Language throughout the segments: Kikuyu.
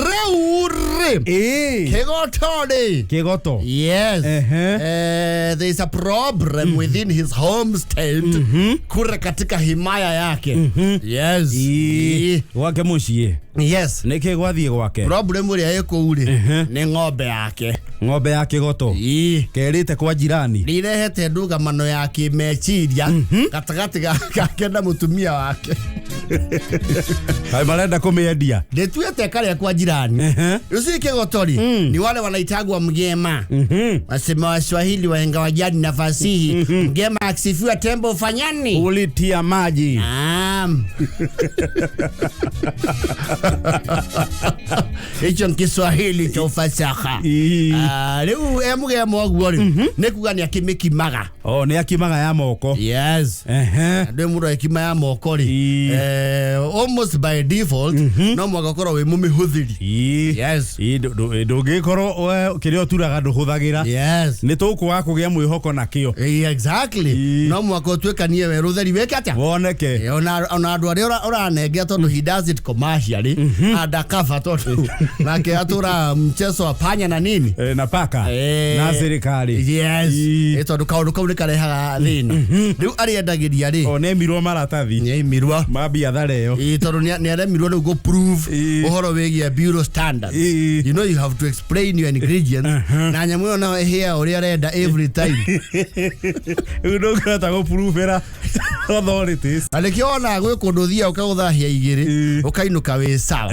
Rĩu rĩ, Kĩgoto rĩ, Kĩgoto. Yes. Ehe. There is a problem within his homestead, kure katika himaya yake. Yes. Ĩĩ. Gwake mũciĩ. Yes. Nĩkĩ gwathiĩ gwake? Problem ĩrĩa ĩ kũu rĩ, Ehe. nĩ ng'ombe yake. Ng'ombe ya Kĩgoto. Ĩĩ. Kerĩte kwa jirani. Nĩ irehete ndũgamano ya kĩmeciria gatagatĩ gake na mũtumia wake. Kaĩ marenda kũmĩendia? Ndĩtuĩte karĩa kwa jirani. Ehe. Rĩu Kĩgoto rĩ, ni wale wanaitagwa mgema. Wasema Waswahili, wahenga wa jadi na fasihi, mgema akisifiwa tembo ufanyani? Ulitia maji. Naam. Hicho ni Kiswahili cha ufasaha. Ah, rĩu e mũgema ũguo rĩ, nĩ kuga nĩ akĩmĩkimaga. O nĩ akimaga ya moko. Yes. Ehe. Ndĩ mũndũ ekima ya moko rĩ, almost by default no mũhaka ũkorwo wĩ mũmĩhũthĩri. Yes. Ĩĩ, ndũngĩkorwo we kĩrĩa ũturaga ndũhũthagĩra. Nĩ tũkwaga kũgĩa mwĩhoko nakĩo. Exactly. No mũhaka ũtuĩkanie werũ ũtheri wĩke atĩa? Woneke. Ona andũ arĩa ũranengera, tondũ he does it commercially, undercover, tondũ nake atũra mchezo wa panya na nini. Na paka na thirikari. Yes. Tondũ kaũndũ kau nĩ karehaga thĩna. Rĩu arĩendagĩria rĩ, O nĩemirwo maratathi nĩaimirwo. Ma biathara ĩyo. Ĩĩ, tondũ nĩaremirwo rĩu gũ prove ũhoro wĩgiĩ bureau standards. You know you have to explain your ingredients, na nyamũ ĩyo nayo ĩhĩaga ũrĩa arenda every time. Rĩu ndũngĩhota gũpurubĩra authorities. Na nĩkĩo wonaga gwĩ kũndũ ũthiaga ũkagũtha hĩa igĩrĩ, ũkainũka wĩ sawa.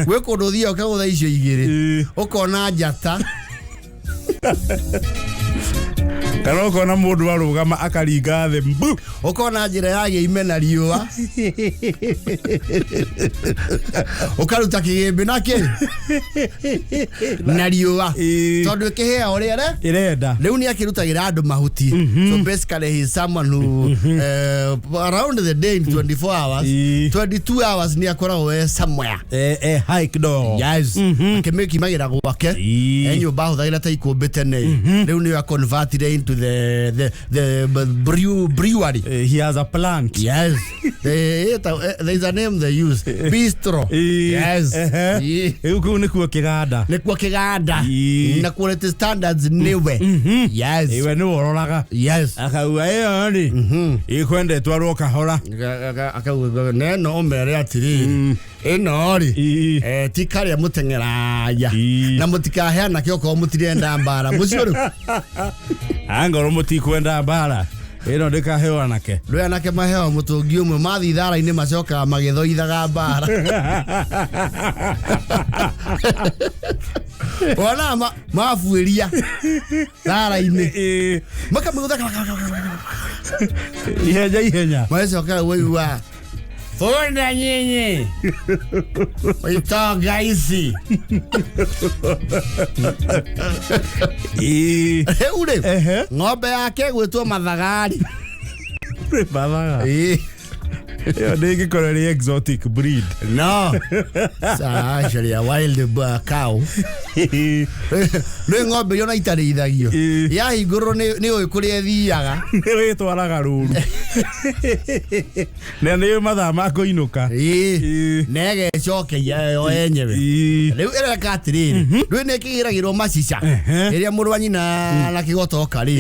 Gwĩ kũndũ ũthiaga ũkagũtha icio igĩrĩ, ũkona njata. Kana ũkona mũndũ arũgama akaringa thĩ mbu. Ũkona njĩra ya gĩime na riũa, ũkaruta kĩgĩmbĩ na kĩ na riũa, tondũ ĩkĩhĩa ũrĩa re ĩrenda. Rĩu nĩ akĩrutagĩra andũ mahuti. So basically he is someone who around the day, in 24 hours, 22 hours nĩ akoragwo e somewhere. Hike dog. Yes, akĩmĩkimagĩra gwake. E nyũmba ahũthagĩra ta ikũmbĩ tene, rĩu nĩyo aconvertire into the brewery. He has a plant. Yes. There is a name they use. Bistro. Yes. Rĩu kũu nĩkuo kĩganda. Nĩkuo kĩganda. Na quality standards nĩwe. Yes. Iwe nĩwe ũroraga. Yes. Akauga ĩyo rĩ ĩkwenda ĩtwarwo kahora. Akauga neno ũmere atĩrĩrĩ, ĩno rĩ, ti karĩa mũteng'eragia, na mũtikaheana kĩo okorwo mũtirenda mbara mũcio rĩu. Angorwo mũtikwenda mbara ĩno ndĩkaheo anake. Ndũĩ anake maheo mũtũngi ũmwe, mathiĩ thara-inĩ macokaga magĩthoithaga mbara. Wonaga mabuĩria thara-inĩ, makamĩgũtha Ihenya ihenya. Magacoka waigua bunda nyinyi itonga ici. Rĩu rĩ, ng'ombe yake ĩgwĩtwo mathagari. Mathaga. Ĩĩ. Ĩyo ndĩngĩkorwo ĩrĩ exotic breed. No, it's actually a wild cow. Nĩ ng'ombe iria ona itarĩithagio. Yahingũrwo nĩ ũĩ kũrĩa ĩthiaga. Nĩ wĩtwaraga rũru na nĩ mathaa ma kũinũka. Na ĩgecokeria yo yenyewe. Rĩu ĩreka atĩrĩrĩ, rĩu nĩ ĩkĩgĩragĩrwo macica. Rĩrĩa mũrũ wa nyina na kĩgotoka rĩ,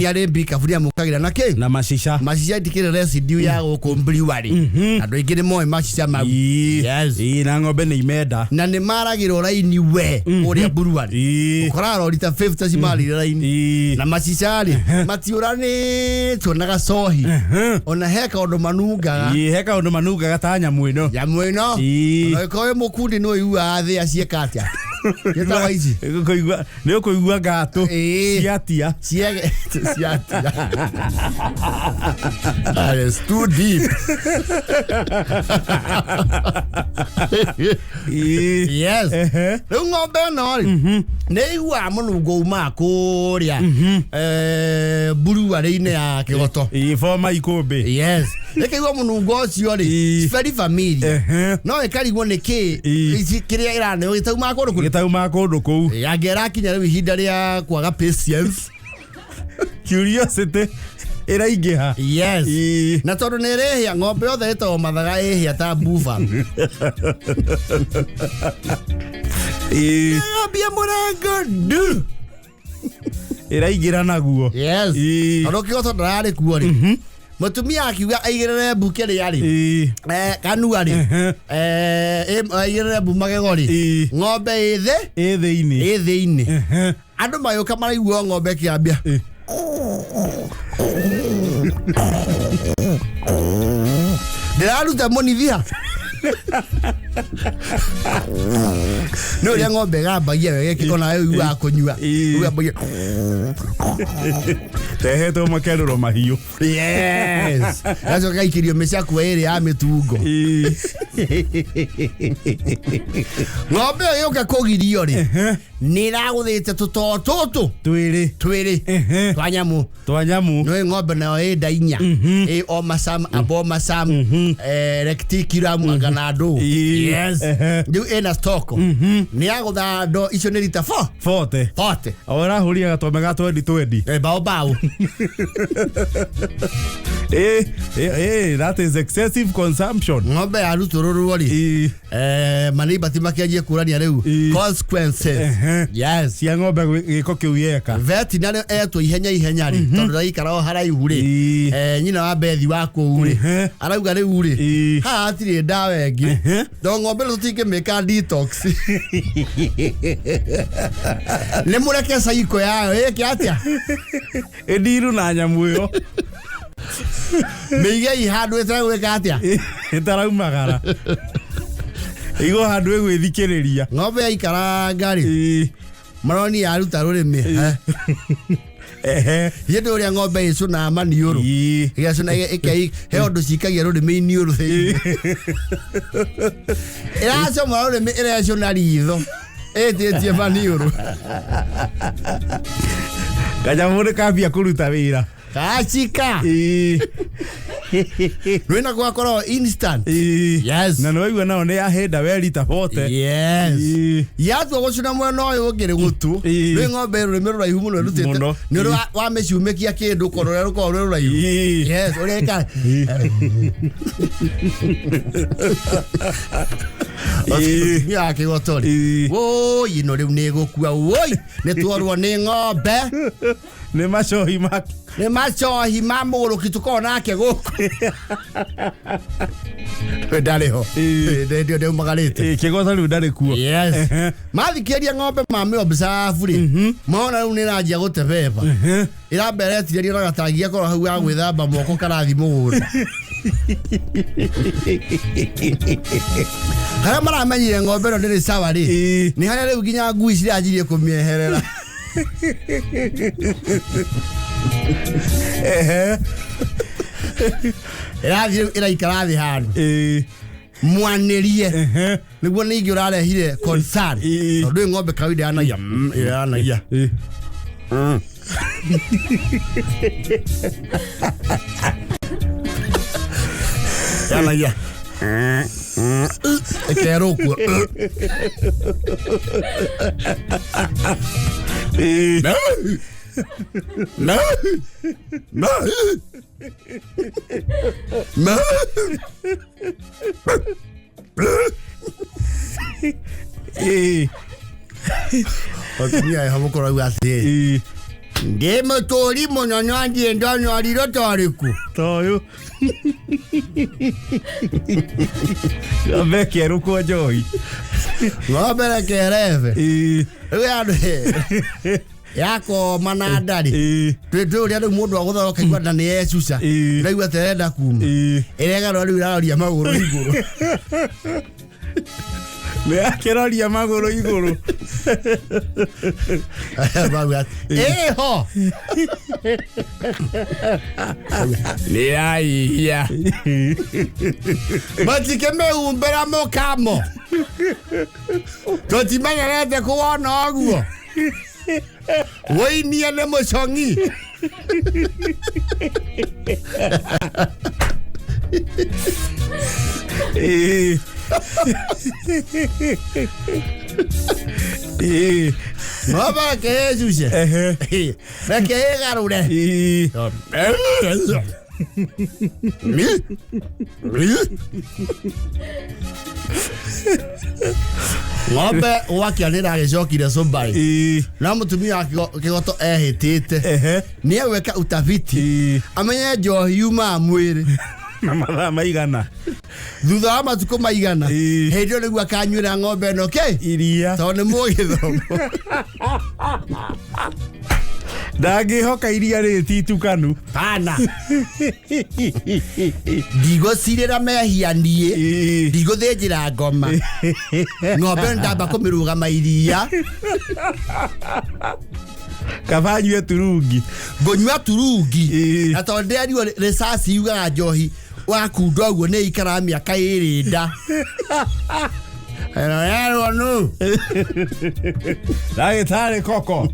nĩ arĩ mbikabu, nĩ amũkagĩra na kĩ? Na macica. Macica itikĩrĩ residue ya gũkũ brewery. Andũ aingĩ nĩ moĩ macica mau. Yes. Ĩĩ, na ng'ombe nĩ imenda. Na nĩ maragĩrwo raini we kũrĩa brewery. Ũkoraga rori ta 50 cimarire raini. Na macica rĩ, matiũranĩtwo na gacohi, ona he kaũndũ manungaga. Ĩĩ, he kaũndũ manungaga ta nyamũ ĩno. Nyamũ ĩno. Ona ĩkorwo wĩ mũkundi, nĩ ũiguaga thĩa ciĩka atĩa, gĩtawa ici. Nĩ ũkũigua ngatũ ciatia. Ciege ciatia. That is too deep. Yes. Rĩu ng'ombe ĩno rĩ, nĩ iguaga mũnungo umaga kũrĩa brewery-inĩ ya Kĩgoto. Ĩĩ, boma ikũmbĩ. Yes, ĩkaigua mũnungo ũcio rĩ. It's very familiar. No ĩkarigwo nĩ kĩ ici kĩrĩa ĩraneo gĩtaumaga kũndũ kũrĩ. Gĩtaumaga kũndũ kũu. Angĩ ĩrakinya rĩu ihinda rĩa kwaga patience. Curiosity ĩraingĩha. Yes. Na tondũ nĩ ĩrĩhĩa, ng'ombe yothe ĩtagwo mathaga ĩhĩa ta buffalo. Ĩgambia mũrango ndu. Ĩraingĩra naguo. Yes. Tondũ kĩgoto ndararĩ kuo rĩ, mũtumia akiuga aigĩrĩre mbu kĩrĩa rĩ, kanua rĩ, aigĩrĩre mbu magego rĩ, ng'ombe ĩ thĩ, ĩ thĩinĩ, ĩ thĩinĩ. Andũ magĩũka maraigua ng'ombe ĩkĩambia ndĩraruta mũnithia nĩ ũrĩa ng'ombe ĩgambagia wega onawe ũiguaga kũnyua. Ũgambagia tehetwo makerũro mahiũ. Yes, gacoka gaikĩrio mĩcakwe ĩrĩ ya mĩtungo. Ng'ombe ĩyo yũka kũgirio rĩ, nĩ ĩragũthĩte tũtoo tũtũ twĩrĩ, twĩrĩ twa nyamũ, twa nyamũ. Nĩ ng'ombe nayo ĩ nda inya, ĩ omasam, abomasam, recticulum anga na ndũ. Yes. Rĩu ĩna stock nĩ yagũtha ndo icio nĩ rita 4 Bote. 40. O ĩrahũria gatome ga twendi twendi. Bao bao. That is excessive consumption. Ng'ombe yarutũrũrwo rĩ, maneiba ti makĩanjie kũrania rĩu consequences. Yes. Cia ng'ombe gĩko kĩu yeka. Vet narĩo etwo ihenya ihenya rĩ, tondũ ndaikara o haraihu rĩ, nyina wa Bethi wa kũu rĩ, arauga rĩu rĩ, haha hatirĩ ndawa ĩngĩ, tondũ ng'ombe ĩno tũtingĩmĩka detox, nĩ mũreke cycle yayo ĩke atĩa? Ĩndiru na nyamũ ĩyo. Mĩigei handũ ĩtegwĩka atĩa? Ĩtaraumagara igwo handũ ĩgwĩthikĩrĩria. Ng'ombe yaikaranga rĩ, maroni yaruta rũrĩmĩ. Hĩndĩ ũrĩa ng'ombe ĩcũnaga maniũrũ, ĩgacũna ĩkei he ũndũ cikagia rũrĩmĩ iniũrũ thĩinĩ, ĩracomora rũrĩmĩ, ĩrecũna ritho ĩtĩtie maniũrũ. Kanyamũ nĩ kambia kũruta wĩra. Kacika rwĩna gwakorwo instant. Yes. Na nĩ waigua nao nĩ yahĩnda we rita bote. Yes. Yatua gũcũna mwena ũyũ ũngĩ rĩ gũtũ. Rwĩ ng'ombe rũrĩmĩ rũraihu mũno ĩrutĩte. Mũno. Nĩ ũrĩ wamĩcumĩkia kĩndũ korwo ũrĩa rũkoragwo rwĩ rũraihu. Yes, ũrĩa ĩka. Mũtumia wa kĩgoto rĩ, wũi ĩno rĩu nĩ ĩgũkua, wũi nĩ tworwo nĩ ng'ombe. Nĩ macohi ma Nĩ macohi ma mũgũrũki tũkoragwo nake gũkũ. We ndarĩ ho. Ndio ndaumagarĩte. Kĩgoto rĩu ndarĩ kuo. Yes. Mathikĩria ng'ombe mamĩ observe rĩ, mona rĩu nĩ ĩranjia gũtebeba, ĩramba ĩretirĩria na gatangi gakorwo hau ga gwĩthamba moko karathi mũgũnda harĩa maramenyire ng'ombe ĩno ndĩrĩ sawa rĩ, nĩ harĩa rĩu nginya ngui ciranjirie kũmĩeherera. Ĩrathiĩ rĩu ĩraikara thĩ handũ mwanĩrie nĩguo ningĩ ũrarehire concern, tondũ ĩ ng'ombe kawaida yanagia yanagia yanagia ĩkerũkwo. No. No. No. Atumia eho mũkorwo auga atĩrĩ, ndĩ mũtũri mũno no ndirĩ ndonyoriro torĩku. Toyũ ng'ombe ĩkerũkwo njohi. Ng'ombe reke rebe rĩu andũ yakoma na ndarĩ twĩ ũrĩa rĩu mũndũ agũtha ũkaigua nda nĩ yecuca, ũraigua ta ĩrenda kuma, ĩregarũra rĩu ĩraroria magũrũ igũrũ. Nĩ yakĩroria magũrũ igũrũ. Mauga atĩ, ĩho nĩ yaihia matikĩmĩhumbĩra mũkamo, tũtimenyerete kuwona ũguo wũinie nĩ mũcong'i. Ng'ombe reke ĩcuce, reke ĩgarũre. Ng'ombe gwakia nĩ ĩragĩcokire cũmbarĩ. No mũtumia wa Kĩgoto ehĩtĩte nĩ egwĩka utafiti amenye njohi yumaga mwĩrĩ na mathaa maigana, thutha wa matukũ maigana, hĩndĩ ĩyo nĩguo akanyuĩra ng'ombe ĩno kĩ iria, tondũ nĩ mũgĩthomo. Ndangĩhoka iria rĩrĩ ti itukanu. Pana ndigũcirĩra mehia niĩ, ndigũthĩnjĩra ngoma ng'ombe ĩno, ndamba kũmĩrũgama iria. Kaba anyue turungi. Ngũnyua turungi. Na tondũ ndĩrerirwo rĩcaci yugaga njohi wakunda ũguo nĩ ikaraga mĩaka 2 nda. Ĩno yerwo nũ? Ndagĩtarĩ koko.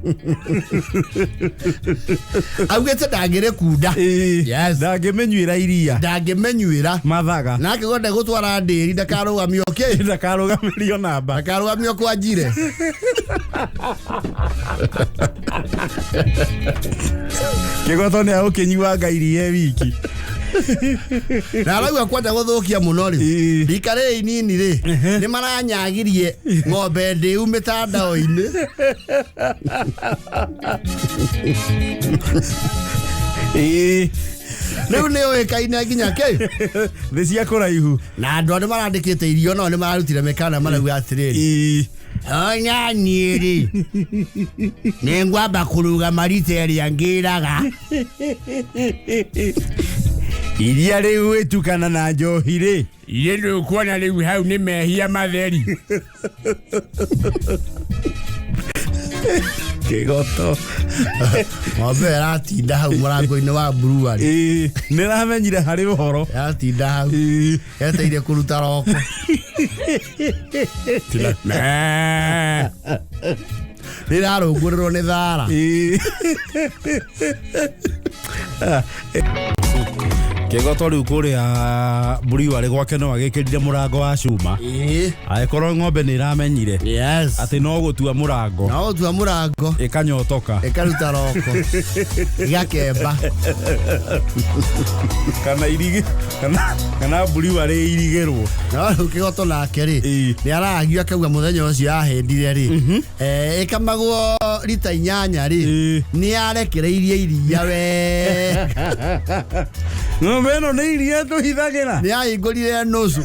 Augĩte ndangĩrĩkunda. Yes. Ndangĩmĩnyuĩra iria. Ndangĩmĩnyuĩra. Mathaga. Na angĩkorwo ndegũtwara ndĩri ndakarũgamio kĩ. Ndakarũgamĩrio namba. Ndakarũgamio kwa njire. Kĩgoto nĩ agũkĩnyuanga iria e wiki. Na arauga kwenda gũthũkia mũno rĩ, rika rĩrĩ inini rĩ, nĩ maranyagirie ng'ombe ndĩu mĩtandao-inĩ. Rĩu nĩ ũĩkaine nginya kĩ thĩ cia kũraihu. Na andũ arĩa marandĩkĩte irio nao nĩ mararutire mĩkana, marauga atĩrĩrĩ, onya niĩ rĩ, nĩ ngwamba kũrũgama rita ĩrĩa ngĩraga. Iria rĩu ĩtukana na njohi rĩ. Iria ndũkuona rĩu hau nĩ mehia matheri. Kĩgoto. Ng'ombe ĩyo ĩratinda hau mũrango-inĩ wa brewery. Nĩ ramenyire harĩ ũhoro. Ĩratinda hau eteire kũruta roko. Mee. Rĩrarũngũrĩrwo nĩ thara. Kĩgoto rĩu kũrĩa brewery gwake no agĩkĩrire mũrango wa cuma, angĩkorwo ng'ombe nĩ ĩramenyire atĩ no gũtua mũrango. No gũtua mũrango. Ĩkanyotoka. Ĩkaruta roko igakemba. Kana irigi kana brewery ĩirigĩrwo. No rĩu Kĩgoto nake rĩ, nĩ aragio akauga mũthenya ũcio ahĩndire rĩ, ĩkamagwo rita 8 rĩ, nĩ arekereirie iria we. Ng'ombe ĩno nĩ iria tũhithagĩra. Nĩ ahingũrire nũcu.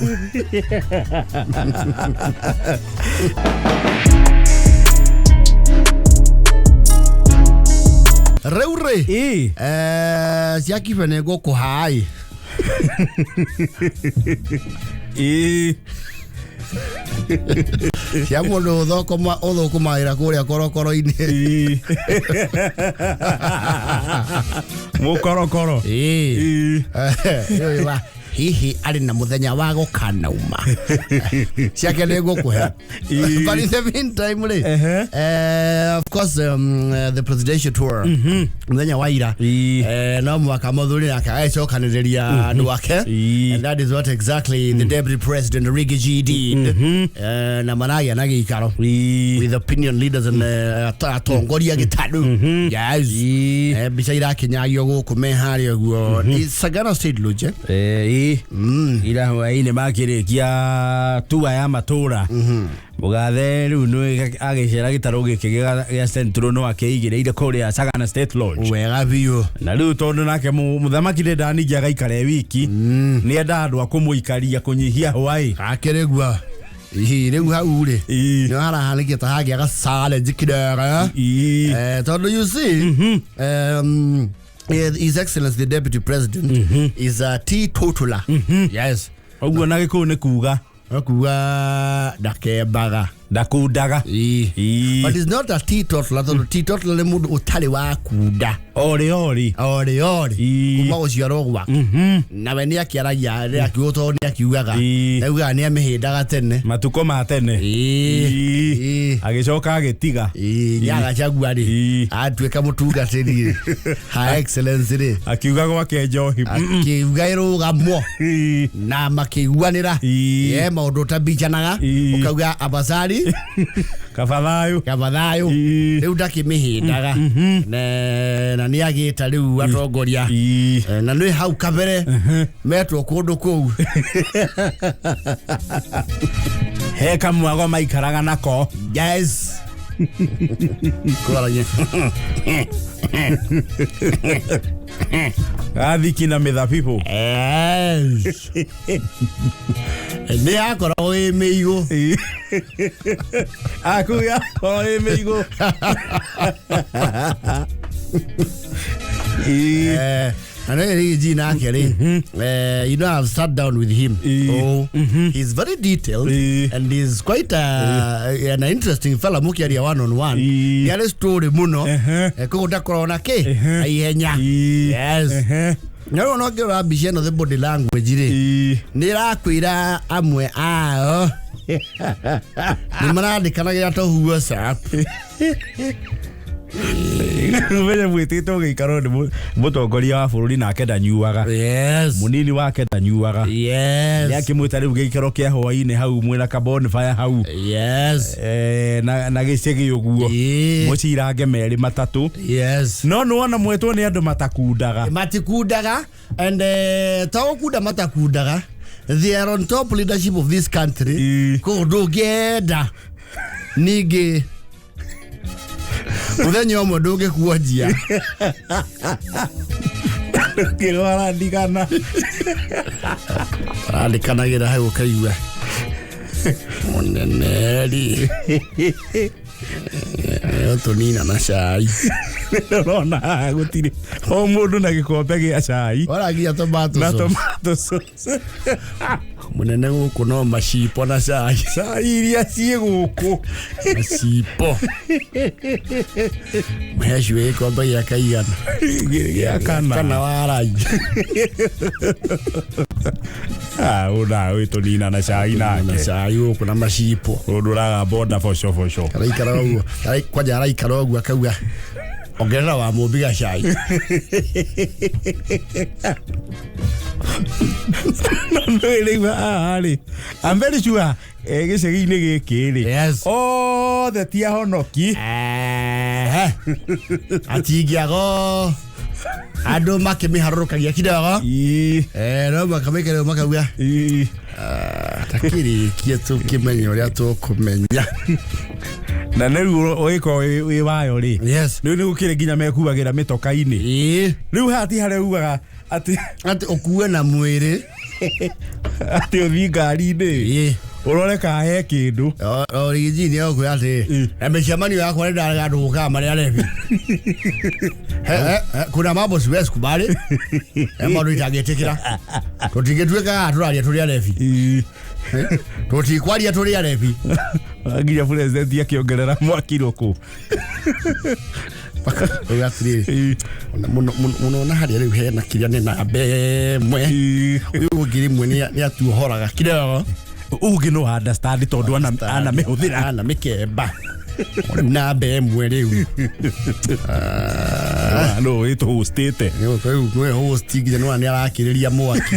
Rĩu rĩ, cia kibe nĩ ngũkũhaĩ. Cia mũndũ ũthũkũmagĩra kũrĩa korokoro-inĩ. Mũkorokoro. Ũyũ wa hihi arĩ na mũthenya wa gũkanauma ciake nĩ ngũkũhe. But in the meantime rĩ, of course, the presidential tour mũthenya wa ira, no mwaka mũthuri nake agĩcokanĩrĩria andũ ake, and that is what exactly the deputy president Riggy G did. Na maragĩa na gĩikaro with opinion leaders and atongoria gĩtarũ. Yes. Mbica irakinyagio gũkũ me harĩa ũguo. It's Sagana State Lodge, eh? Ira hwainĩ makĩrĩkia tua ya matũra, mũgathe rĩu nĩ agĩcera gĩtarũ gĩkĩ gĩa Central, no akĩigĩrĩire kũrĩa Sagana State Lodge. Wega biũ. Na rĩu tondũ nake mũthamaki ndendaga ningĩ agaikara e wiki, nĩ endaga andũ a kũmũikaria kũnyihia hwaĩ. Akĩrĩgua ihi rĩu hau rĩ, nĩ harahanĩkire ta hagĩa ga challenge kidogo. Tondũ you see, His Excellency the Deputy President is a teetotaler. Yes. Ũguo na gĩkũyũ nĩ kuga? Kuga ndakembaga. Ndakundaga. But it's not a teetotaler, tondũ teetotaler nĩ mũndũ ũtarĩ wa kunda. Orĩ orĩ. Orĩ orĩ. Kuma gũciarwo gwake. Nawe nĩ akĩaragia nĩ akiuga, tondũ nĩ akiugaga. Augaga nĩ amĩhĩndaga tene. Matukũ ma tene. Rĩ Agĩcoka agĩtiga. Ĩĩ, Gachagua rĩ atuĩka mũtungatĩri rĩ, Her Excellency rĩ Akiuga gwake njohi. Akiuga ĩrũgamwo na makĩiguanĩra. Ye maũndũ ũtabicanaga. Ũkauga abacari. Kaba thayũ. Kaba thayũ. Rĩu ndakĩmĩhĩndaga. Na nĩ agĩta rĩu atongoria. Na nĩ hau kabere metwo kũndũ kũu. He kamwago maikaraga nako. Yes, kũraragia. Gathiki na mĩthabibũ. Yes. Nĩ yakoragwo ĩ mĩigũ. Aku yakorwo ĩ mĩigũ. Na nĩ Riggy G nake rĩ, I've sat down with him. Oh, he's very detailed and he's quite an interesting fella mũkĩaria one on one. Nĩ arĩ story mũno. Koguo ndakoragwo na kĩ na ihenya. Yes. Na rĩu ona ũngĩrora mbica ĩno, the body language rĩ, nĩ ĩrakwĩra amwe ao nĩ marandĩkanagĩra tũ WhatsApp. Menye mwĩtĩtwo gĩikaro nĩ mũtongoria wa bũrũri nake ndanyuaga. Mũnini wake ndanyuaga. Nĩ akĩmwĩta rĩu gĩikaro kĩa hwainĩ hau mwĩna ka bonfire hau. Na gĩcĩgĩ ũguo. Mũcirange merĩ matatũ. No nĩwona mwetwo nĩ andũ matakundaga. Matikundaga and to gũkunda matakundaga, they are on top leadership of this country. Koguo ndũngĩenda ningĩ mũthenya ũmwe ndũngĩkuonjia. Kĩrwara ndigana. Arandĩkanagĩra hau ũkaigua mũnene rĩ tũnina na cai. Ũrona haha gũtirĩ o mũndũ na gĩkombe gĩa cai. Waragia tomato na sauce. Tomato sauce. Mũnene gũkũ no macipo na cai. Cai iria ciĩ gũkũ. Macipo mũheci gĩkombe gĩa kaigana. Gĩa kana kana. Warai. Ah, ũna wĩtũnina na cai na nake. Cai gũkũ na macipo. Ũndũ ũragamba ona boco boco. Araikara ũguo kwanja araikara ũguo akauga ongerera wa mũmbi gacai. No nĩ rĩu haha rĩ, I'm very sure gĩcagi-inĩ gĩkĩ rĩ, othe ti ahonoki. Ehe. Atingĩago andũ makĩmĩharũrũkagia kidogo. No makamĩkĩra makauga takĩrĩkie tũkĩmenye ũrĩa tũkũmenya. Na rĩu ũgĩkorwo wĩ wayo rĩ, rĩu nĩ gũkĩrĩ nginya mekuagĩra mĩtoka-inĩ. Rĩu haha ti harĩa ugaga atĩ atĩ ũkue na mwĩrĩ. Atĩ ũthiĩ ngari-inĩ ũrore kana he kĩndũ. O Riggy G nĩ egũkwĩra atĩ na mĩcemanio yakwa nĩ ndarega andũ gũkaga marĩ arebi. Kuna mambo siwezi kubali, maũndũ itangĩtĩkĩra, tũtingĩtuĩkaga tũraria tũrĩ arebi. Tũtikwaria tũrĩ arebi. Nginya president akĩongerera mwaki rũkũ. Uga atĩrĩrĩ, mũno mũno na harĩa rĩu hena kĩrĩa nĩ namba ĩmwe, ũyũ ũngĩ rĩmwe nĩ atuohoraga kidogo. Ũngĩ no understand tondũ ana mĩhũthĩra. Ana mĩkemba rĩu namba ĩmwe rĩu. No wĩtũhũstĩte. Rĩu nĩwe host nginya nĩwona nĩ arakĩrĩria mwaki.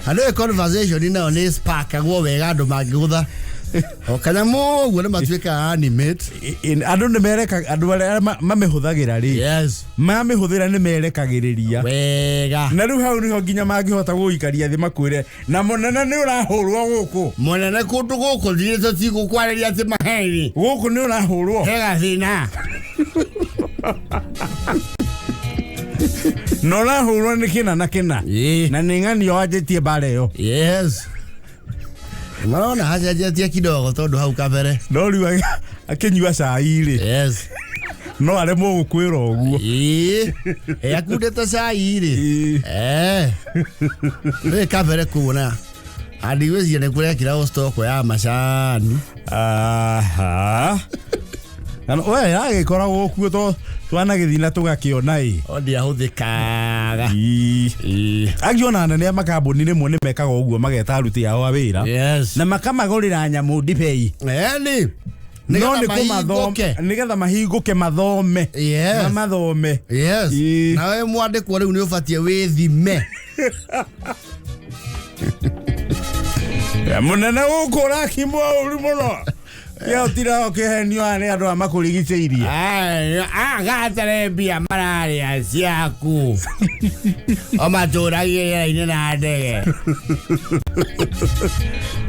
Andũ ĩ conversation nayo nĩ sparkagwo wega andũ mangĩgũtha o kanyamũ ũguo nĩ matuĩkaga animate. Andũ nĩ mereka andũ arĩa mamĩhũthagĩra rĩ, mamĩhũthĩra nĩ merekagĩrĩria wega. Na rĩu hau nĩho nginya mangĩhota gũgũikaria thĩ makwĩre na mũnene nĩ ũrahũrwo gũkũ. Mũnene kũndũ gũkũ thiĩ tũtigũkwarĩria atĩ maheni. Gũkũ nĩ ũrahũrwo. He gathĩna. Na ũrahũrwo nĩ kĩna na kĩna. Na nĩ ng'anio wanjĩtie mbara ĩyo. Yes, marona hacenjetie kidogo tondũ hau kabere no rĩu akĩnyua cai rĩ, no aremwo gũkwĩra ũguo. Ĩĩ, akundĩte cai rĩ. Rĩ kabere kuona andigwĩciria nĩ kũrekĩra stoko ya macani. Aha. Na we yagĩkoragwo kuo to twanagĩthiĩ na tũgakĩona ĩ. O ndiahũthĩkaga. Ii. Angĩ ona anene a makambuni rĩmwe nĩ mekaga ũguo, mageta aruti ao a wĩra na makamagũrĩra nyamũ ndibei. Eni. No nĩ kũmathome nĩgetha mahingũke mathome. Yes. Mathome. Yes. Ii. Nawe mwandĩkwo rĩu nĩ ũbatiĩ wĩthime. Ya, mũnene gũkũ ũrakimwo ũru mũno. Ya ũtira ũkĩhenio haha nĩ andũ a makũrigicĩirie. Agatere mbia mararĩa ciaku o matũragie rĩera-inĩ na ndege.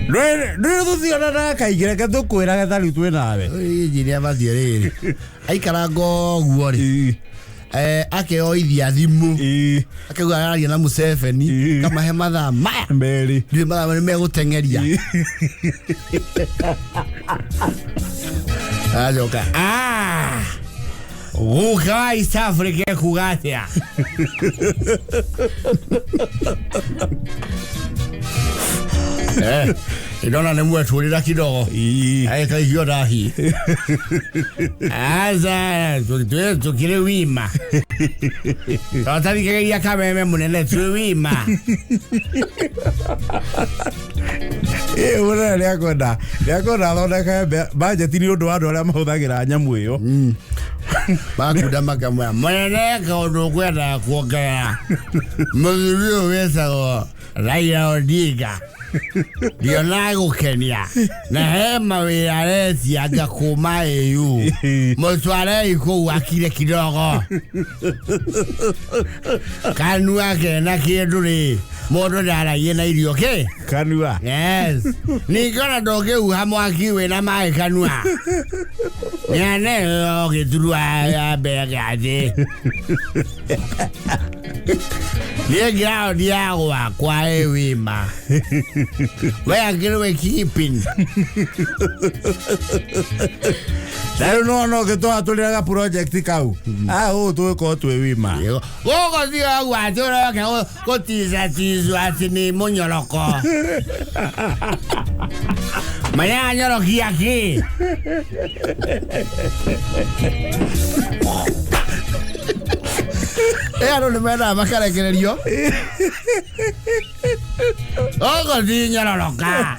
Ndũrĩ tũtiona na kaingĩ, reke tũkwĩrage ta rĩu twĩ nawe. Injinia abatiĩ rĩrĩ aikaranga ũguo rĩ, akeoithia thimũ, akauga araria na Museveni. Kamahe mathaa maya Merĩ. Ndiũĩ mathaa nĩ megũteng'eria. Acoka, Ah, guka wa East Africa ekuga atĩa? Ndona nĩ mwetũrĩra kidogo. Kaihio ndahi. Aca, tũkĩrĩ wima tũtathikagĩria kameme mũnene, twĩ wima. Ĩ, mũnene nĩakwenda athondeke bajeti nĩ ũndũ wa andũ arĩa mahũthagĩra nyamũ ĩyo. Makunda makamwĩra, Mũnene, kaũndũ ũkwendaga kuongerera, mũthuri ũyũ wĩtagwo Raila Odinga ndionaga gũkenia na he mawĩra aretianga kuma AU, mũtwarei kũu akire kidogo kanua kena kĩndũ rĩ, mũndũ ndaragie na irio kĩ Kanua. Yes, ningĩ ona ndũngĩhuha mwaki wĩna maĩ kanua nĩane gĩturwa ya mbere gathĩ. Niĩ ground ya gwakwa ĩ wima, we akĩrĩ keeping. Na rĩu nona ũgĩtwatũrĩra ga project kau, ah, ũũ tũgĩkorwo twĩ wima. Gũkũ tiga ũguo atĩ ũroke gũticaticwo atĩ nĩ mũnyoroko maranyorokia kĩ. Ĩ, andũ nĩ mendaga makarekererio. Gũkũ ti nyororoka.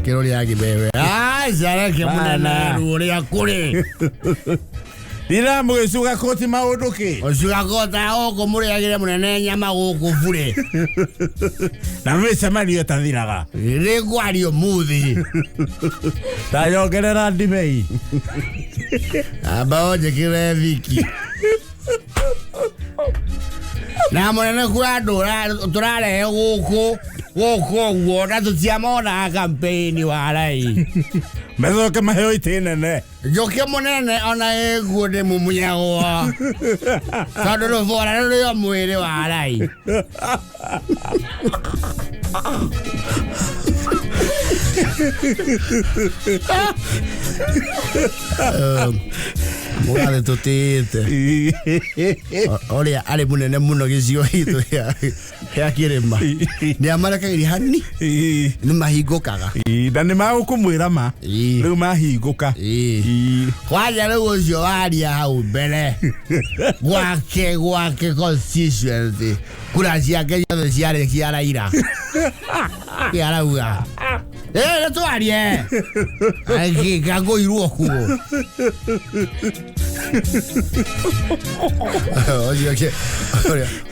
Kĩrũrĩa gĩbewe. Aca, reke mũnene. Bana. Ruo rĩa kũrĩ. Ndiramũgĩcuga koti maũndũ kĩ. Ũcugakota gũkũ mũrĩagĩre mũnene nyama gũkũ burĩ. Na mĩcemanio ĩtathiraga. Rĩngwario mũthĩ. Ndanyongerera ndibei. Amba ũnjĩkĩre thiki. Na mũnene, kũrĩ andũ tũrarehe gũkũ gũkũ ũguo na tũtiamonaga campaign warai. Macoke maheo itĩ nene. Njũkĩ mũnene ona ĩguo nĩ mumunyagwo tondũ rũbora rũrĩ o mwĩrĩ warai. Mũgathe tũtĩĩte ũrĩa arĩ mũnene mũno gĩcigo gitũ gĩa kĩrĩma nĩ amarekagĩria hani nĩ mahingũkaga. Na nĩ magũkũmwĩra ma rĩu mahingũka. Kwanja rĩu ũcio waria hau mbere gwake constituency, kura ciake ciothe ciarĩ cia Raila. Kĩ arauga? Nĩ twarie ngangũirwo kuo. Ũcio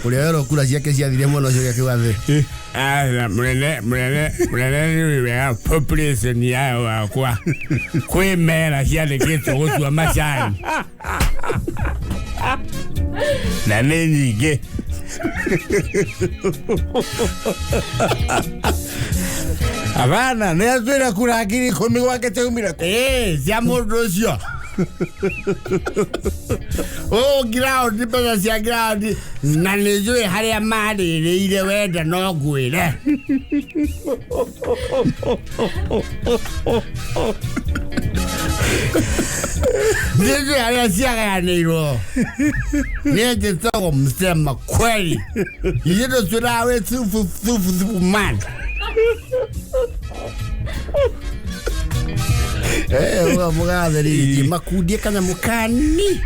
ũrĩa werwo kura ciake ciathire mwena ũcio gĩakiuga thĩ. Aca, mũnene, mũnene, mũnene, nĩ wega population ya wakwa kwĩ mera ciandĩkĩtwo gũtua macani. Na nĩ nyingĩ. Abana nĩ atwĩra kura 10,000 gwake ciaumire kũ? Ĩĩ, cia mũndũ ũcio ũũ ground, mbeca cia ground, na nĩ njũĩ harĩa marĩrĩire, wenda no ngwĩre. Nĩ njũĩ harĩa ciagayanĩirwo. Niĩ njĩtagwo msema kweli, ithuĩ tũtwĩraga wĩ thubu thubu thubu man. Mũgathe rĩngĩ makundie kanyamũ kani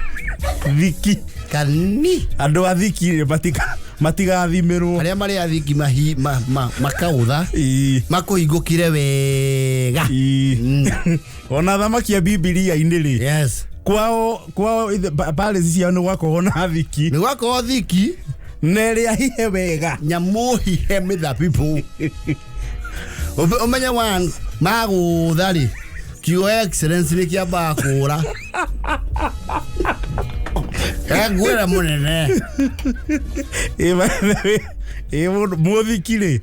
Thiki. Kani. Andũ a thiki rĩ matigathimirwo. Arĩa marĩ athiki mahi makaũtha makũhingũkire wega. Ona thamaki a Bibilia-inĩ rĩ. Yes. Kwao palace ciao nĩ gwakorwo na thiki. Nĩ gwakorwo thiki. Na ĩrĩa hihe wega. Nyamũ hihe mĩthabibũ. Ũmenye one magũtha rĩ kiugo excellence nĩ kĩambaga kũra. Ngwĩra mũnene. Mũthiki rĩ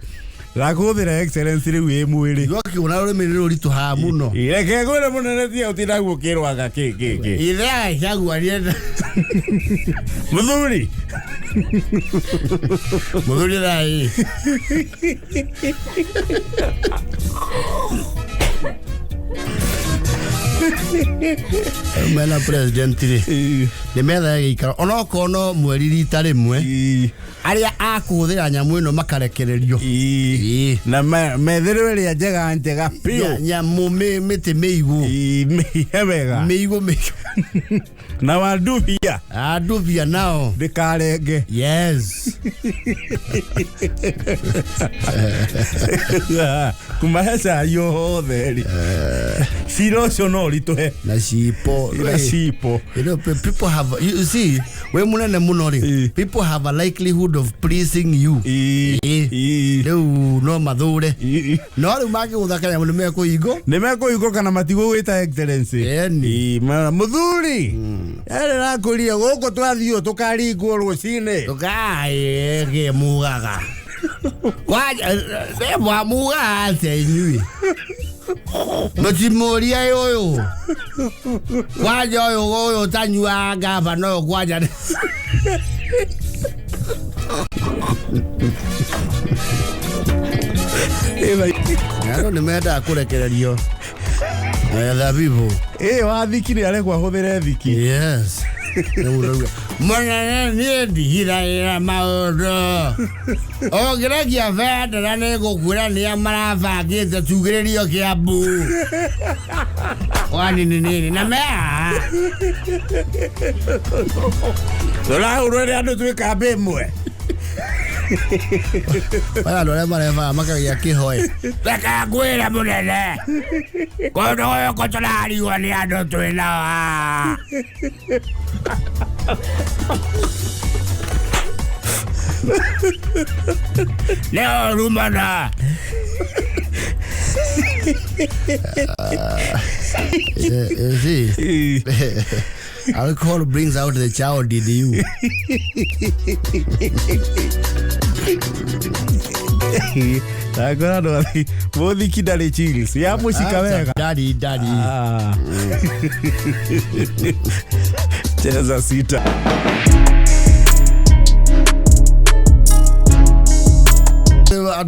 ndakũhũthĩra excellence rĩu ĩ mwĩrĩ. Kiugo kĩu na rũrĩmĩ nĩ rũritũhaga mũno. Reke ngwĩre mũnene tiga ũtindaguo ũkĩrwaga kĩ kĩ kĩ. Ithe agĩcagua nĩenda. Mũthuri. Mũthuri thaa. Mena president rĩ nĩ methaga gĩikaro onokorwo no mweri rita rĩmwe arĩa akũhũthĩra nyamũ ĩno makarekererio. Na metherwo ĩrĩa njega njega biũ. Nyamũ mĩtĩ mĩigũ. Mĩihe wega. Mĩigũ mĩigũ. Na wandubia. Andubia nao. Ndĩkarenge. Yes. Kumahe cai o hothe rĩ. Cira ũcio no ũritũhe. Na cipo. Na cipo. You know, people have, you see, we munene muno rĩ, people have a likelihood of pleasing you. Rĩu no mathure. No rĩu mangĩgũtha kanyamũ nĩ mekũhingo. Nĩ mekũhingo kana matigũgwĩta excellency. Ĩni. Mũthuri. Ere nakũria gũkũ twathiĩ tũkaringwo rũcinĩ. Tũkaĩ mugaga. Kwanja mugaga atĩa inyuĩ? Mũtimũria ũyũ. Kwanja ũyũ ũtanyuaga ngavana ũyũ kwanja. Andũ nĩ mendaga kũrekererio thabibũ. Wathiki nĩ arekwo ahũthĩre thiki. Yes. Mũnene niĩ ndigithagĩra maũndũ. Ũngĩrekia bendera nĩ ngũkwĩra nĩa marabangĩte tugĩrĩrio Kĩambu. Wanini nini na mea. Tũrahũrwo nĩ andũ twĩ kambĩ ĩmwe. Maya andũ arĩa marebaga makagĩa kĩhoe. Reke ngwĩre mũnene. Kũndũ gũkũ tũrarigwo nĩ andũ twĩ nao haha. Nĩ ũru mũno. You see, alcohol brings out the child in you. Ndakora andũ mũthiki ndarĩ chills. Ya mũcika wega. Daddy, daddy. Cheza sita.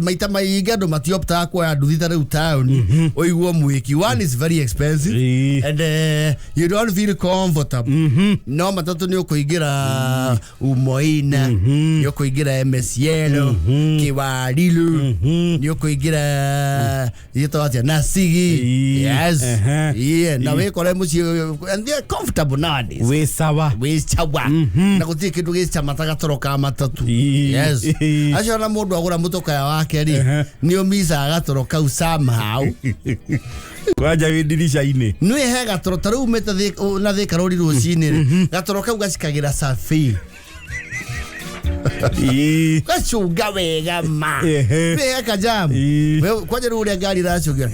Maita maingĩ andũ matioptaga kuoya nduthi ta rĩu taũni ũiguo mwĩki. One is very expensive and you don't feel comfortable. No matatũ nĩ ũkũingĩra Umoina, nĩ ũkũingĩra MSL, Kiwarilu, nĩ ũkũingĩra gĩtagwo atĩa Nasigi. Yes. Yeah, na wĩkore mũciĩ and they are comfortable nowadays. Wĩ sawa. Wĩ sawa. Na gũtirĩ kĩndũ gĩcama ta gatoro ka matatũ. Yes. Acio na mũndũ agũra mũtoka wake rĩ nĩ ũmicaga gatoro kau somehow. Kwanja wĩ ndirica-inĩ. Nĩ he gatoro ta rĩu umĩte na Thika Road rũcinĩ rĩ gatoro kau gacikagĩra cabi. Gacunga wega ma. Wĩ he kajamu. Kwanja rĩu ũrĩa ngari ĩracũngira.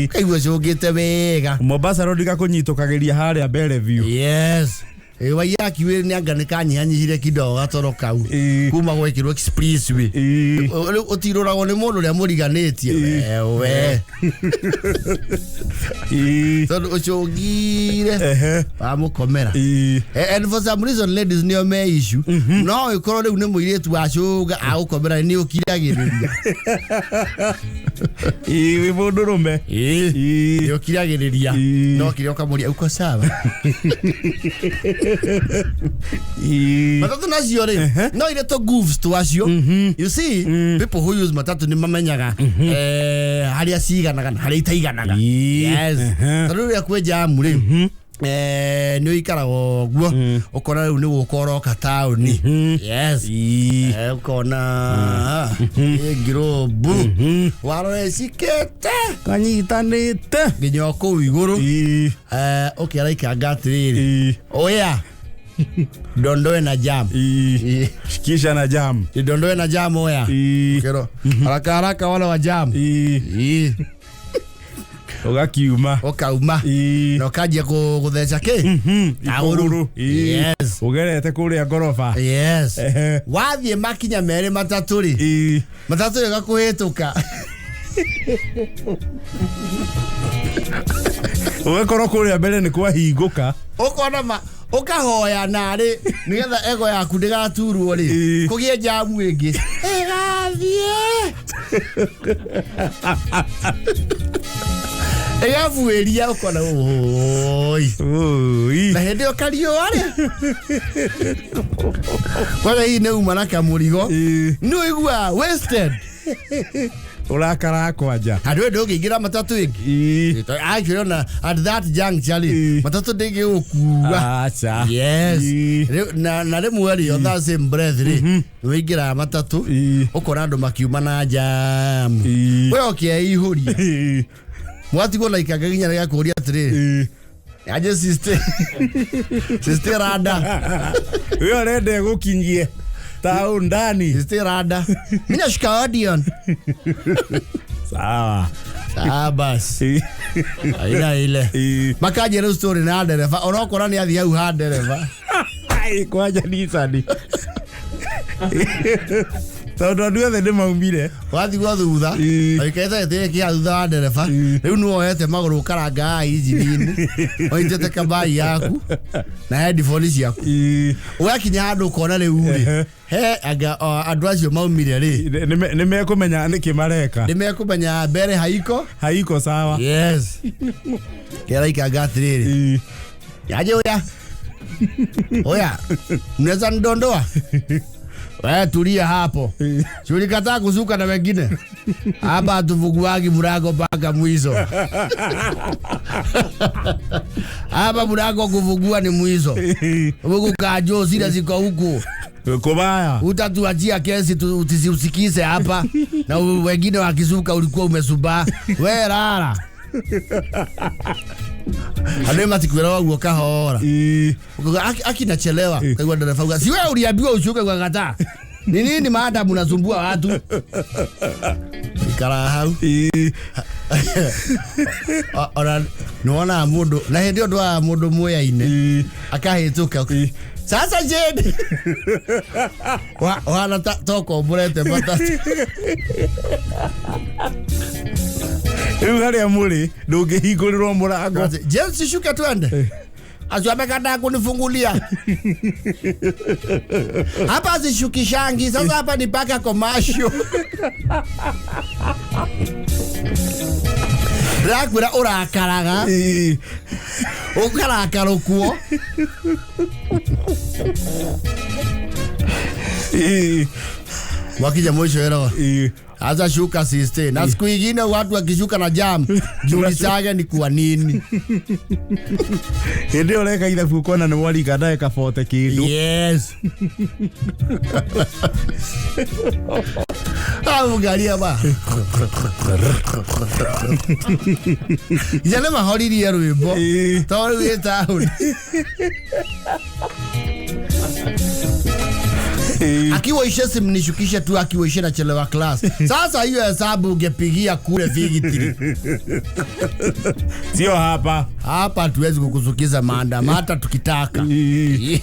Kaigua cũngĩte wega. Mombasa Road gakũnyitũkagĩria harĩa Bellevue. Yes. Waiyaki Way nĩ anga nĩ kanyihanyihire kidogo gatoro kau kuma gwekĩrwo expressway. Rĩu ũtirũragwo nĩ mũndũ ũrĩa mũriganĩtie wewe. Tondũ ũcũngire wamũkomera. And for some reason ladies nĩo me issue. No ĩkorwo rĩu nĩ mũirĩtu wacũnga agũkomera nĩ ũkiragĩrĩria. Ĩĩ, wĩ mũndũ rũme. Ĩĩ. Nĩ ũkiragĩrĩria. Ĩĩ. No kĩrĩa ũkamũria uko sawa. Ĩĩ. Matatu nacio rĩ, no irĩ tũ goofs twacio. You see, people who use matatu nĩ mamenyaga harĩa ciganaga na harĩa itaiganaga. Ĩĩ. Yes. Ehe. Tondũ rĩrĩa kwĩ jamu rĩ, nĩ ũikaraga ũguo ũkona rĩu nĩ gũka ũroka taũni. Yes. Ĩĩ. Ũkona ĩ ngirũmbu warora ĩcikĩte Kanyitanĩte. nginya o kũu igũrũ. Ĩĩ. Ũkĩara ikanga atĩrĩrĩ, Ĩĩ. oya ndondoe na jam. Ĩĩ. Ĩĩ. Shikisha na jam. Ndondoe na jam oya. Ĩĩ. Kero haraka haraka wala wa jam. Ĩĩ. Ĩĩ. Ũgakiuma. Ũkauma Ĩĩ. na ũkanjia gũtheca kĩ Igũrũ. Ĩĩ. Yes. Ũgerete kũrĩa ngoroba. Yes. Ehe. Wathiĩ makinya merĩ matatũ rĩ, Ĩĩ. matatũ ĩgakũhĩtũka. Ũgakorwo kũrĩa mbere nĩ kwahingũka. Ũkona ma ũkahoya narĩ nĩgetha ego yaku ndĩgaturwo rĩ, Ĩĩ. kũgĩe jamu ĩngĩ ĩgathiĩ ĩgabuĩria ũkona ũi. Ũi. Na hĩndĩ ĩyo kariũa rĩ, kwanja hihi nĩ uma na kamũrigo, Ĩĩ. nĩ ũiguaga wasted. Ũrakara kwanja. Handũ ĩyo ndũngĩingĩra matatũ ĩngĩ. Ĩĩ. Actually ona at that juncture rĩ, Ĩĩ. matatũ ndĩngĩgũkua. Aca. Yes. Ĩĩ. Na rĩmwe rĩ, on that same breath rĩ, nĩ wĩingĩraga matatũ Ĩĩ. ũkona andũ makiuma na jamu, Ĩĩ. we ũkeihũria, Ĩĩ. mwatigwo na ikanga nginya rĩgakũria atĩrĩrĩ, Ĩĩ. aje sister, sister rada. We ũrenda ĩgũkinyie taũni ndani. Sister rada, mimi nashika Odeon. Sawa. Ah, bas. Ĩĩ. Aina ile Ĩĩ. makanjia rĩu story na ndereba, onokora nĩ athiĩ hau ha ndereba. Ai, kwanja Nissan. Tondũ andũ othe nĩ maumire. Watigwo thutha, Ĩĩ. ũikaite gĩtĩ gĩa thutha wa ndereba, rĩu nĩ woete magũrũ ũkaranga haha injini-inĩ, ũnyitĩte kambai yaku na headphone ciaku. Ĩĩ. Ũgakinya handũ ũkona rĩu rĩ, he anga andũ acio maumire rĩ, Nĩ mekũmenya nĩkĩ mareka. nĩ mekũmenya mbere haiko. Haiko sawa. Yes. Kĩra ikanga atĩrĩrĩ, Ĩĩ. yaje oya oya, mnaweza nidondoa? We tulia hapo, si ulikataa kusuka na wengine hapa, hatufunguagi mlango mpaka mwizo hapa. Mlango kufungua ni mwizo huku, kajo zile ziko huku, Kubaya. utatuachia kesi tusiusikize hapa, na wengine wakisuka ulikuwa umesubaa. We rara, andũ matikwĩra ũguo kahora. Ĩĩ. Ukaga, akinachelewa kaigua ndereba uga, si wewe uliambiwa ushuke kwa kataa, ni nini maadamu unasumbua watu? Ikara hau. Ĩĩ. Ona nĩwonaga mũndũ na hĩndĩ ĩyo ndwaga mũndũ mwĩyaine Ĩĩ. akahĩtũka, sasa Jane, ũhana tokomborete matatũ. Rĩu harĩa mũrĩ ndũngĩhingũrĩrwo mũrango. James, shuka twende. Acio amekataa kunifungulia. Hapa zishukishangi, sasa hapa ni paka commercial. Ndĩrakwĩra ũrakaraga, Ĩĩ. ũkarakara ũkuo. Ĩĩ. Wakinya mwisho ĩrawa. Ĩĩ. Sasa shuka sister. Na siku ingine watu wakishuka na jam, jiulizage ni kwa nini. Hĩndĩ ĩyo ũreka ithabu ũkona nĩ mwarika ndagĩka 40 kĩndũ. Yes. Angalia ba. Nginya nĩ mahoririe rwĩmbo. Ĩĩ. Tondũ rĩu ĩ taũni. Ĩĩ. Akiwa ishe simnishukishe tu, akiwa ishe nachelewa class. Sasa hiyo hesabu ungepigia kule Vigitiri. Sio hapa. Hapa hatuwezi kukusukiza maandamano hata tukitaka. Ĩĩ.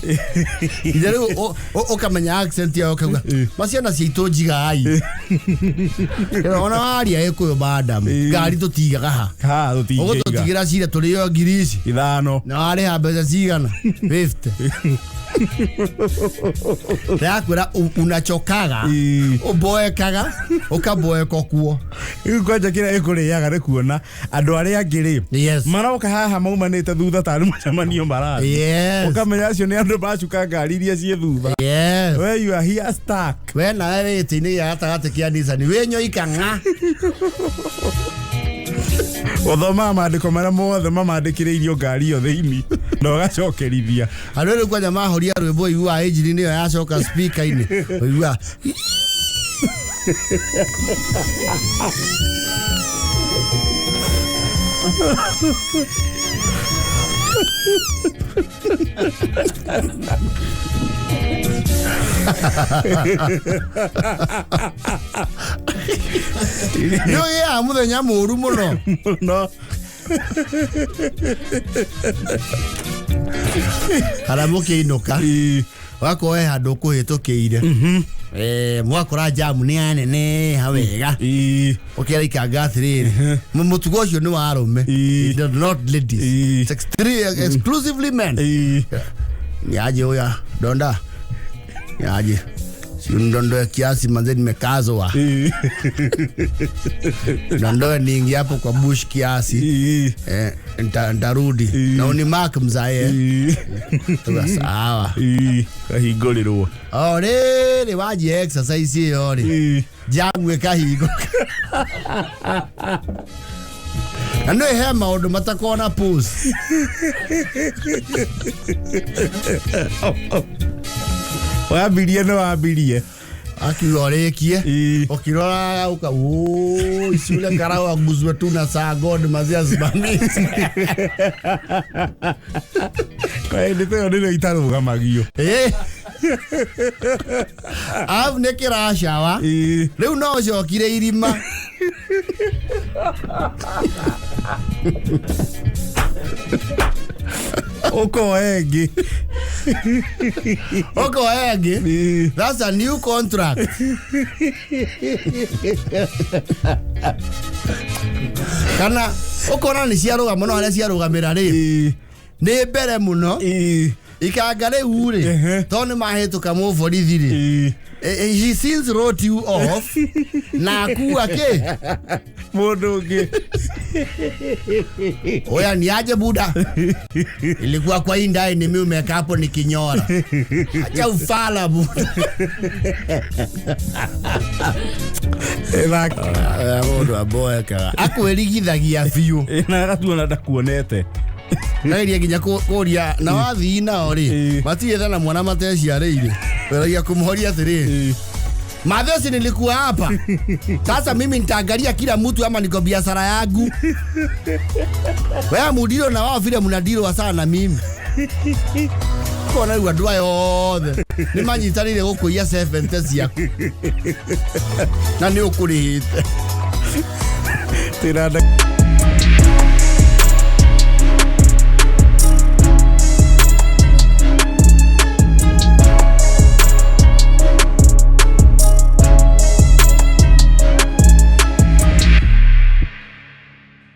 Nginya rĩu ũkamenya accent yao ũkauga maciana ciitũ njigai. Ona waria gĩkũyũ madam, ngari tũtigaga ha. Ha, tũtingĩiga. Ũgũtũtigĩra cira tũrĩo ngiri ici. Ithano. Na warĩha mbeca cigana? 50. Ndĩrakwĩra Ndĩrakwĩra unachokaga, Ii. ũboekaga, ũkaboeka kuo. Rĩu kwanja kĩrĩa ĩkũrĩaga nĩ kuona andũ arĩa angĩ rĩ, Yes. maroka haha maumanĩte thutha tarĩ mũcemanio marathiĩ. Yes. Ũkamenya acio nĩ andũ macuka ngari iria ciĩ thutha. Yes. We, you are here stuck. We nawe wĩ gĩtĩ-inĩ gĩa gatagatĩ kĩa Nissan wĩ nyoika ng'a. Ũthomaga mandĩko marĩa mothe mamandĩkĩrĩirio ngari ĩyo thĩinĩ na ũgacokerithia. Andũ rĩu kwanja mahoria rwĩmbo ũiguaga injini nĩyo yacoka speaker-inĩ, ũiguaga nĩ ũgĩaga mũthenya mũru mũno. Mũno. Kana mũkĩinũka, Ii. wakorwo he handũ ũkũhĩtũkĩire. Eh, mwakora jamu nĩ yaneneha wega. Ii. Ũkĩra ikanga atĩrĩrĩ, mũtugo ũcio nĩ wa arũme. Ii. Not ladies. Ii. It's exclusively men. Ii. Niaje huya donda, niaje, si ndondoe kiasi manze, nimekazwa. Ii. Ndondoe niingie hapo kwa bush kiasi. Ii. Eh, ntarudi Ii. na unimark mzae. Ii. Tuga sawa. Ii. Kahingũrĩrwo. O rĩrĩ wanjia exercise ĩyo rĩ, Ii. jamu ĩkahingũka na nĩ he maũndũ matakona pause. Wambirie nĩ wambirie. Akiuga ũrĩkie. Ii. Ũkĩroraga uka ici ule karau aguzwe tu na saa god mazia simamizi. Hĩndĩ ta ĩyo nĩrĩo itarũgamagio. Eh. Arabu nĩ kĩracawa. Ii. Rĩu no ũcokire irima. Ũkoe ĩngĩ. Ũkoya ĩngĩ. Ii. That's a new contract. Kana ũkona nĩ ciarũgama no harĩa ciarũgamĩra rĩ, Ii. nĩ mbere mũno. Ii. Ikanga rĩu rĩ, Ehe. tondũ nĩ mahĩtũka mũborithi rĩ. Ii. He since wrote you off na akua kĩ. Mũndũ ũngĩ. Oya ni aje buda, ilikuwa kwa hii ndai ni mimi umeka hapo nikinyora. Acha ufala buda. Mũndũ aboekaga akwĩrigithagia biũ. Na agatuona ndakuonete. Nageria nginya kũria na wathii nao rĩ, Ĩ. matigĩte na mwana mateciarĩire, weragia kũmũhoria atĩrĩrĩ, Ii. Mathesi nilikuwa hapa sasa mimi nitaangalia kila mtu ama niko biashara yangu. Wewe mudiro na wao vile mnadirwa sana mimi kona rĩu andũ aya othe nĩ manyitanĩire gũkũiya 70 ciaku na nĩ ũkũrĩhĩte. Tĩra.